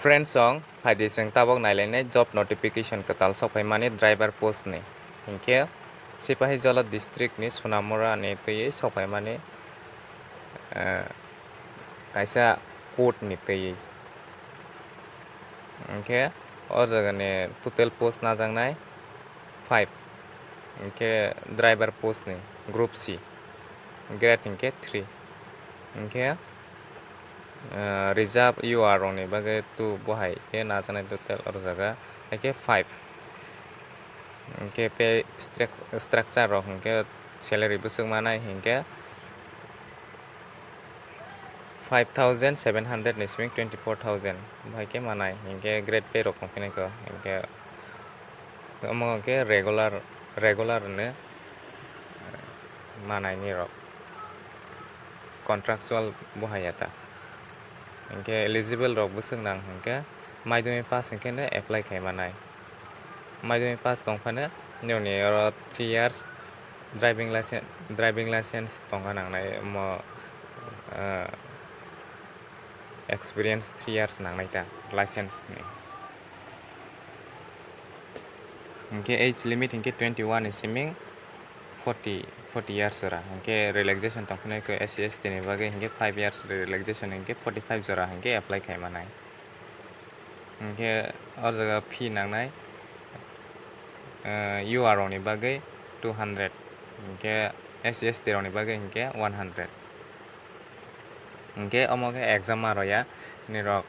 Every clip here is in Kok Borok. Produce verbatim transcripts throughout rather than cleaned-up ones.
Friends song, phaidi chwng tabok nailainai job notification kwtal sokphaimani driver post ni. Hinkhe Sipahijola district ni Sonamura ni twiwi sokphaimani, eh, kaisa court ni twiwi. Hinkhe o jaga ni total post najaknai five. Hinkhe driver post ni group C, grade hinkhe three. Hinkhe, eh, reserve U R rokni bagwi two bo hai khe najaknai total o jaga hai khe five. Hinkhe pay struct-, structure rok hinkhe salary bwswk manai hinkhe five thousand seven hundred ni simi twenty four thousand bo hai khe manai hinkhe grade pay rok tongphinai kho hinkhe omo hinkhe regular, regular hwnwi manai ni rok contractual bo hai ya ta. Hinkhe eligible rok bwswk nang hinkhe madhyamik pass hinkhe no apply khai manai. Madhyamik pass tongphano nini oro three years driving license, driving license tongkha nangnai omo, ah, experience three years nangnai ta license ni. Hinkhe age limit hinkhe twenty one ni simi forty, forty years jora. Hinkhe relaxation tongphano khe S C S T ni bagwi hinkhe five years relaxation hinkhe forty five jora hinkhe apply khai manai. Hinkhe o jaga fee nangnai, eh, U R rokni bagwi two hundred, hinkhe S C S T rokni bagwi hinkhe one hundred. Hinkhe omo khe exam ma rwya nirok,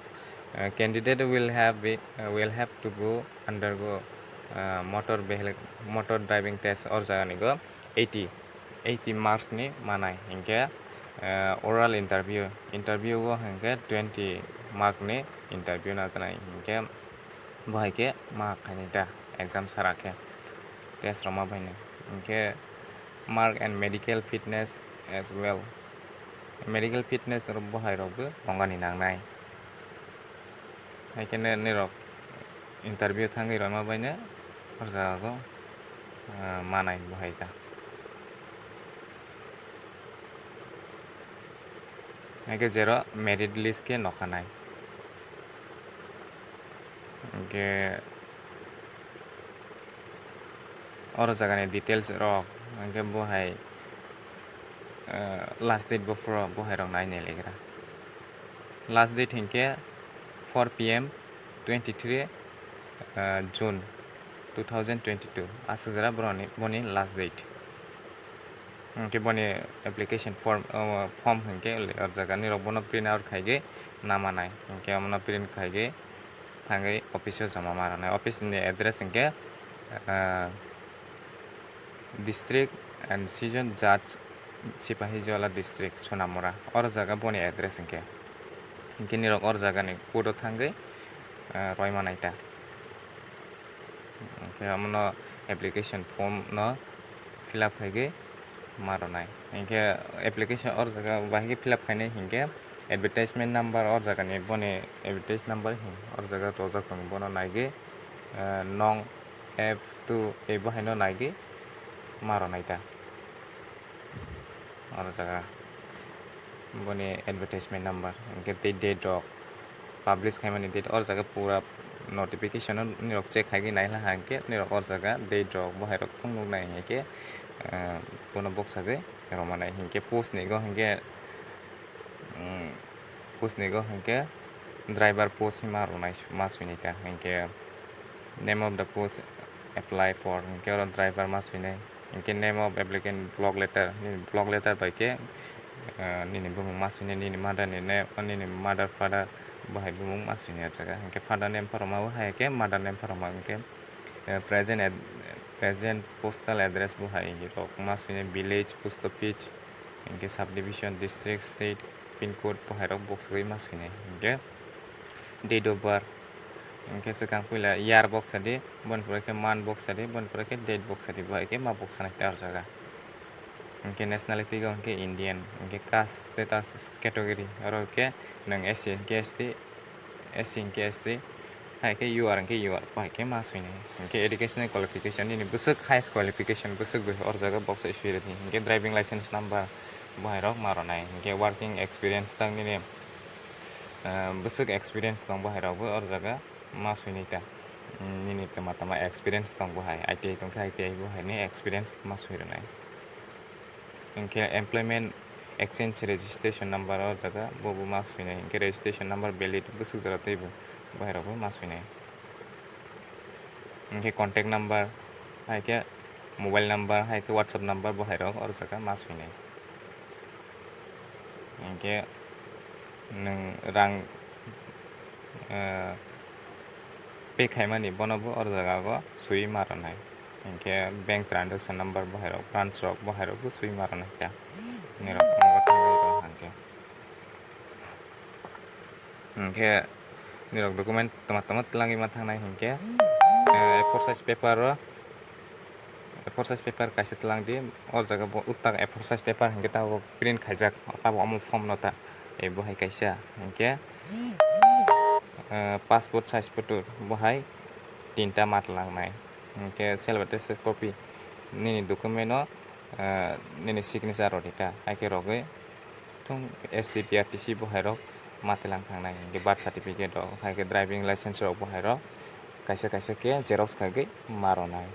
eh, candidate will have be, will have to go undergo, eh, motor vehicle, motor driving test o jaga ni go eighty, eighty marks ni manai hinkhe, eh, oral interview, interview o hinkhe twenty mark ni interview najaknai hinkhe bo hai khe ma khainai da exam sara khe test rwma baino hinkhe mark and medical fitness as well. Medical fitness rok bo hai rok bo tongani nangnai. Hai khe ne-, nirok interview thangwi rwma baino o jaga o, ah, manai bo hai kha. Hai khe jero merit list khe nokha nai. Hinkhe oro jagani details rok hinkhe bo hai, eh, last date bo phuru bo hai rok nai nai legra. Last date hinkhe four P M twenty three, eh, June two thousand twenty two aswk jora boroni, boni last date. Hinkhe boni application form, o, form hinkhe o jaga nirok bono print out khaigwi namanai. Hinkhe omono print khaigwi thangwi office o joma ma rwnai. Office ni address hinkhe, ah, District and Session Judge, Sipahijola District, Sonamura. Oro jaga boni address hinkhe. Hinkhe nirok oro jagani court o thangwi, ah, roi manai ta. Hinkhe omono application form no fill up khaigwi ma rwnai. Hinkhe application or jaga bahai khe fill up khainai hinkhe advertisement number or jagani boni advertise number hin or jaga rojak tongo bono naigwi, eh, nong F two ebo haino naigwi ma rwnai ta. Oro jaga boni advertisement number, hinkhe tei date rok, publish khaimani date, oro jaga pura notification o nirok check khaigwi naikha hinkhe nirok oro jaga date rok bo hai rok phunuknai hinkhe, eh, bono boksagwi rwmanai hinkhe post ni go hinkhe, mm, post ni go hinkhe driver post hinma rwnai ma swinai ta hinkhe name of the post apply for hinkhe oro driver ma swinai. Hinkhe name of applicant block letter, nini block letter bai khe, eh, nini bumung ma swinai, nini mother ni name, nini mother, father bo hai bumung ma swinai o jaga. Hinkhe father name pharma bo hai khe mother name pharma hinkhe, eh, present ad-, present postal address bo hai rok ma swinai, village, post office, hinkhe subdivision, district, state, pin code bo hai rok boksagwi ma swinai. Hinkhe date of birth, hinkhe swkang puila year boksadi, boni pore khe month boksadi, boni pore khe date boksadi, bo hai khe ma boksanai ta o jaga. Hinkhe nationality go hinkhe Indian, hinkhe caste status category, oro hinkhe nwng S C hinkhe S T, S C hinkhe S C, hai khe U R hinkhe U R, bo hai khe ma swinai. Hinkhe educational qualification nini bwswk highest qualification bwswk bai o jaga boksa swi rwdi. Hinkhe driving license number bo hai rok ma rwnai. Hinkhe working experience tang nini Ah, bwswk experience tong bo hai rok bo or jaga ma swinai ta. Hmm, nini tama tama experience tong bo hai, I T I tong khe I T I bo hai ni experience ma swi rwnai. Hinkhe employment exchange registration number o jaga bo bo ma swinai, hinkhe registration number valid bwswk jora tei bo bo hai rok bo ma swinai. Hinkhe contact number, hai khe mobile number, hai khe WhatsApp number bo hai rok or jaga ma swinai. Hinkhe nwng rang, eh, pay khaimani bono bo or jaga o swiwi ma rwnai. Hinkhe bank transaction number bo hai rok, branch rok bo hai rok bo swiwi ma rwnai kha. Nirok nogo thangwi rw hwnkhe. Hinkhe nirok document tama tama twlangwi ma thangnai hinkhe, eh, A four size paper o, A four size paper kaisa twlang di, o jaga bo utak A four size paper hinkhe tabuk print khaijak, tabuk omo form no ta, eh, bo hai kaisa hinkhe, eh, passport size photo bo hai tinta ma twlangnai, hinkhe self attested copy nini document o, eh, nini signature rw di ta, hai khe rwgwi. Thung S T P R T C bo hai rok ma twlang thangnai, hinkhe birth certificate rok, hai khe driving license rok bo hai rok kaisa kaisa khe xerox khagwi ma rwnai.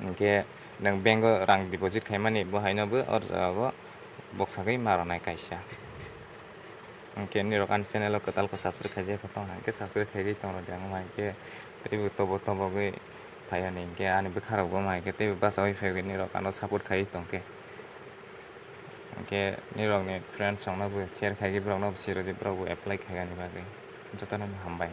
Hinkhe nwng bank o rang deposit khaimani bo haino bo or jaga o boksagwi ma rwnai kaisa. Hinkhe nirok ani channel o kwtal khe subscribe khaijak khe tong, hinkhe subscribe khaigwi tong rwdi, ang hinkhe teibo tobo tobogwi phai ani, hinkhe ani bwkha rok bo hinkhe teibo bachaui phaiwi nirok ano support khaiwi tongkhe. Hinkhe nirokni friends rokno bo share khaigwi borokno bo sirodi, borok bo apply khaigani bagwi. Jotono no hambai.